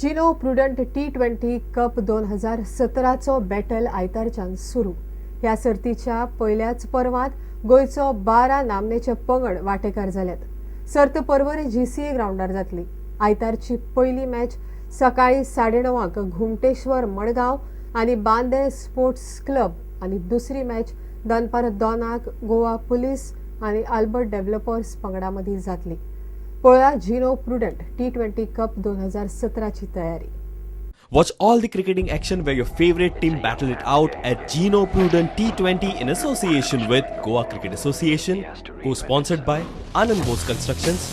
जिनो prudent T20 cup 2017चो battle आयतारच्यान सुरू. ह्या सर्तीच्या पयल्याच पर्वांत गोंयचो 12 नामनेचे पंगड वांटेकार जाल्यात. सर्त पर्वरी जीसीए ग्रावंडार जातली. आयतारची पयली मॅच सकाळी 9:30 घुमटेश्वर मडगांव आनी बांदे स्पोर्ट्स क्लब आनी दुसरी मॅच दनपार 2 गोवा पुलीस आनी अल्बर्ट डेव्हलपर्स पंगडा मदीं जातली. पळोवया जिनो प्रुडंट T20 cup 2017ची तयारी. Watch all the cricketing action where your favorite team battle it out at Gino Prudent T20 in association with Goa Cricket Association, co-sponsored by Anand Bose Constructions,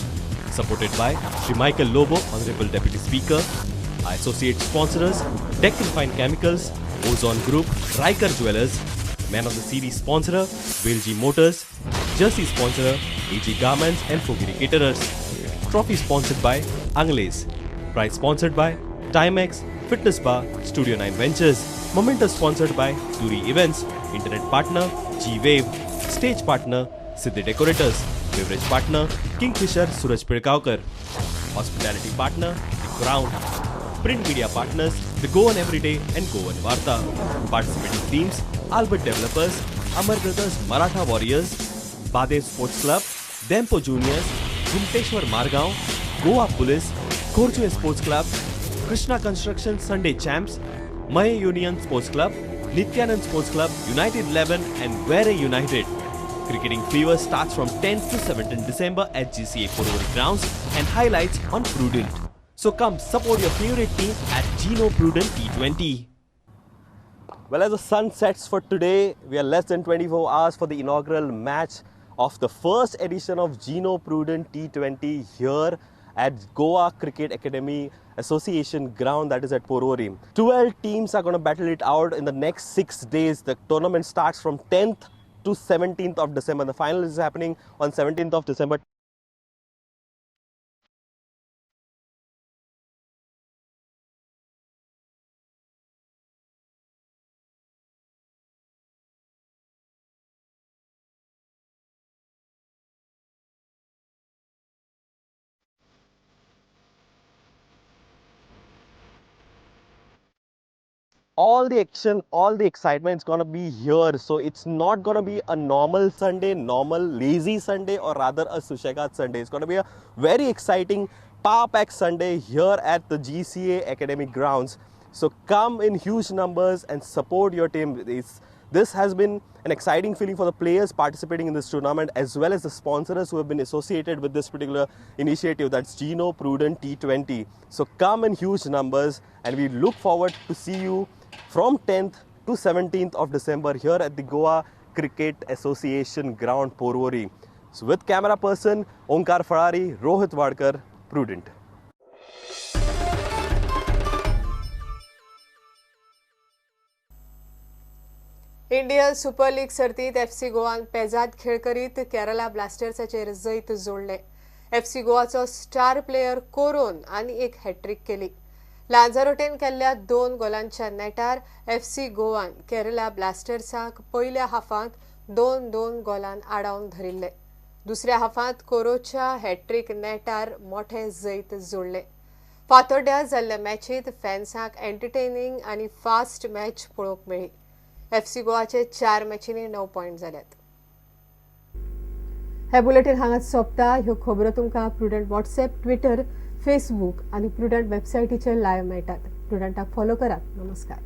supported by Sri Michael Lobo, Honorable Deputy Speaker, our associate sponsors, Deccan Fine Chemicals, Ozone Group, Riker Jewelers, Man of the Series sponsor, Velji Motors, Jersey sponsor, AG Garments and Fogiri Caterers. Trophy sponsored by Angles. Prize sponsored by Timex, Fitness Bar, Studio 9 Ventures. Memento sponsored by Duri Events, Internet partner, G-Wave, Stage partner, Siddhi Decorators, Beverage partner, Kingfisher Suraj Pilkaukar, Hospitality partner, The Crown, Print media partners, The Goan Everyday and Goan Varta. Participating teams, Albert Developers, Amar Brothers Maratha Warriors, Bade Sports Club, Dempo Juniors, Ghumteshwar Margaon, Goa Police, Khorchue Sports Club, Krishna Construction Sunday Champs, Mahe Union Sports Club, Nityanand Sports Club, United 11 and Vere United. Cricketing fever starts from 10th to 17th December at GCA Porvorim grounds and highlights on Prudent. So come support your favorite team at Gino Prudent T20. Well, as the sun sets for today, we are less than 24 hours for the inaugural match of the first edition of Gino Prudent T20 here at Goa Cricket Academy Association ground, that is at Porvorim. 12 teams are going to battle it out in the next 6 days. The tournament starts from 10th to 17th of December. The final is happening on 17th of December. All the action, all the excitement is going to be here. So it's not going to be a normal Sunday, normal lazy Sunday, or rather a Susegaad Sunday. It's going to be a very exciting power pack Sunday here at the GCA Academic grounds. So come in huge numbers and support your team. This has been an exciting feeling for the players participating in this tournament, as well as the sponsors who have been associated with this particular initiative, that's Gino Prudent T20. So come in huge numbers, and we look forward to see you from 10th to 17th of December here at the Goa Cricket Association ground, Porvorim. So with camera person Omkar Ferrari, Rohit Wadkar, Prudent. Indian Super League सर्तीत FC गोवान पेजाद खेळ करीत केरला ब्लास्टर्साचेर जैत जोडले. FC गोवाचो star player कोरोन आनी एक hat-trick केली. लांजारोटेन केल्ल्या 2 गोलांच्या नेटार एफसी गोवान केरला ब्लास्टर्साक पयल्या हाफांत 2-2 गोलान आडावन धरिल्ले. दुसऱ्या हाफांत कोरोच्या हॅट्रीक नेटार मोठे जैत जोडले. फातोड्ड्यार जाल्ल्या मॅचीत फॅन्सांक एंटरटेनिंग आनी फास्ट मॅच पळोवंक मेळ्ळी. एफसी गोवाचे 4 मॅचींनी 9 पॉयंट जाल्यात. हे बुलेटीन हांगाच सोंपता. ह्यो खबरो तुमकां प्रुडंट वॉट्सएप, ट्विटर, फेसबूक आनी प्रुडंट वेबसायटीचेर लायव्ह मेळटात. प्रुडंटाक फॉलो करात. नमस्कार.